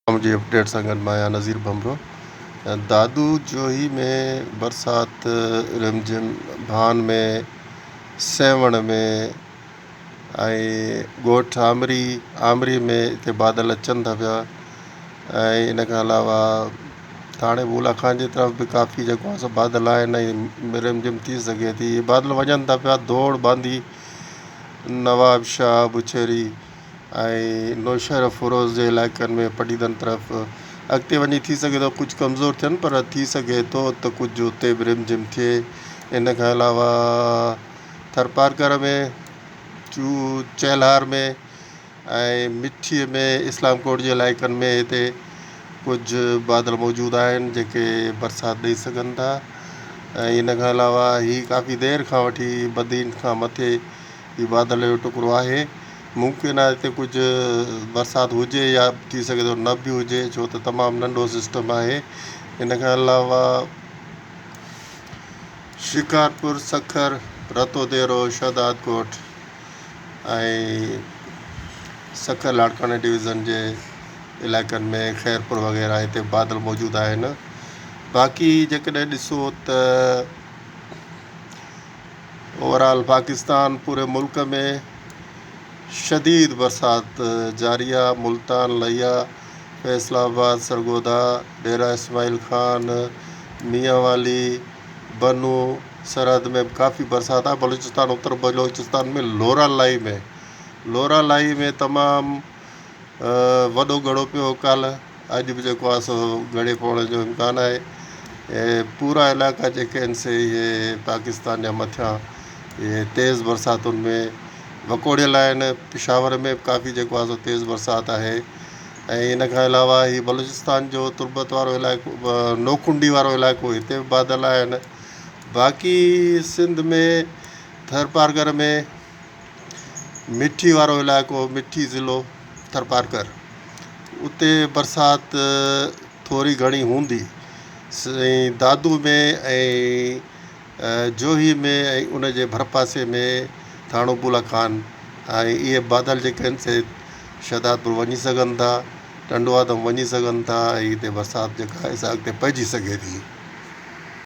جي اپڊيٽ سان گڏ مان آهيان نذير ڀنڀرو. دادو جوهي ۾ برسات رمجھم ڀان ۾ سيوهڻ ۾ ۽ ڳوٺ آمري آمري ۾ اتي بادل اچن ٿا پيا ۽ ان کان علاوه ٿاڻي بولا خان جي طرف به ڪافي جيڪو آهي سو بادل آهن ۽ رمجھم ٿي سگهي ٿي بادل وڃن ٿا پيا ڌوڙ باندي نواب شاهه بڇيري ۽ نوشهروفيروز جي علائقن ۾ پڊعيدن طرف اڳتي وڃي ٿي سگهي ٿو ڪجهه ڪمزور ٿين پر ٿي سگهي ٿو ته ڪجهه اتي به رم جھم ٿئي. ان کان علاوه ٿرپارڪر ۾ چو چيلهار ۾ ۽ مٺي ۾ اسلام ڪوٽ جي علائقن ۾ هتي ڪجهه بادل موجود آهن جيڪي برسات ڏئي سگهن ٿا ۽ ان کان علاوه هي ڪافي دير کان وٺي بدين کان مٿي هي بادل جو ٽڪرو آهي. ممڪن آهي هتي ڪجهه برسات هجي يا ٿي سگهي ٿو نه به هجي ڇو ته تمام ننڍو سسٽم آهي. ان کان علاوه شڪارپور، سکر، رتوديرو، شهدادڪوٽ ۽ سکر لاڙڪاڻي ڊويزن جي علائقن ۾ خيرپور وغيره هتي بادل موجود آهن. باقي جيڪڏهن ڏسو ته اوور آل پاڪستان پوري ملڪ ۾ شديد برسات جاري آ ملتان ليا فيصل آباد سرگوڌا ڊيرا اسماعيل خان ميان والي بنو سرحد ۾ به ڪافي برسات آ بلوچستان اتر بلوچستان ۾ لورا لائي ۾ لورا لائي ۾ تمام وڏو ڳڙو پيو ڪالهه اڄ به جيڪو آهي سو ڳڙي پوڻ جو امڪان آهي ۽ پورا علائقا جيڪي آهن سي اهي پاڪستان جا مٿيان اهي تيز برساتن ۾ وڪوڙيل آهن پشاور ۾ به ڪافي جيڪو آهي سو تيز برسات آهي ۽ ان کان علاوه هي بلوچستان جو تربت وارو علائقو نوڪنڊي وارو علائقو هتي به بادل آهن باقي سنڌ ۾ ٿرپارڪر ۾ مٺي وارو علائقو مٺي ضلعو ٿرپارڪر اتي برسات ٿوري گهڻي هوندي ۽ دادو ۾ ۽ جوهي ۾ ۽ ان جي ڀرپاسي ۾ ٿاڻو بولا خان ۽ اهي بادل جيڪي آهن سي شهدادپور وڃي سگهن ٿا ٽنڊو آدم وڃي سگهن ٿا ۽ هتي برسات جيڪا آهي سا اڳتي پئجي سگهي ٿي.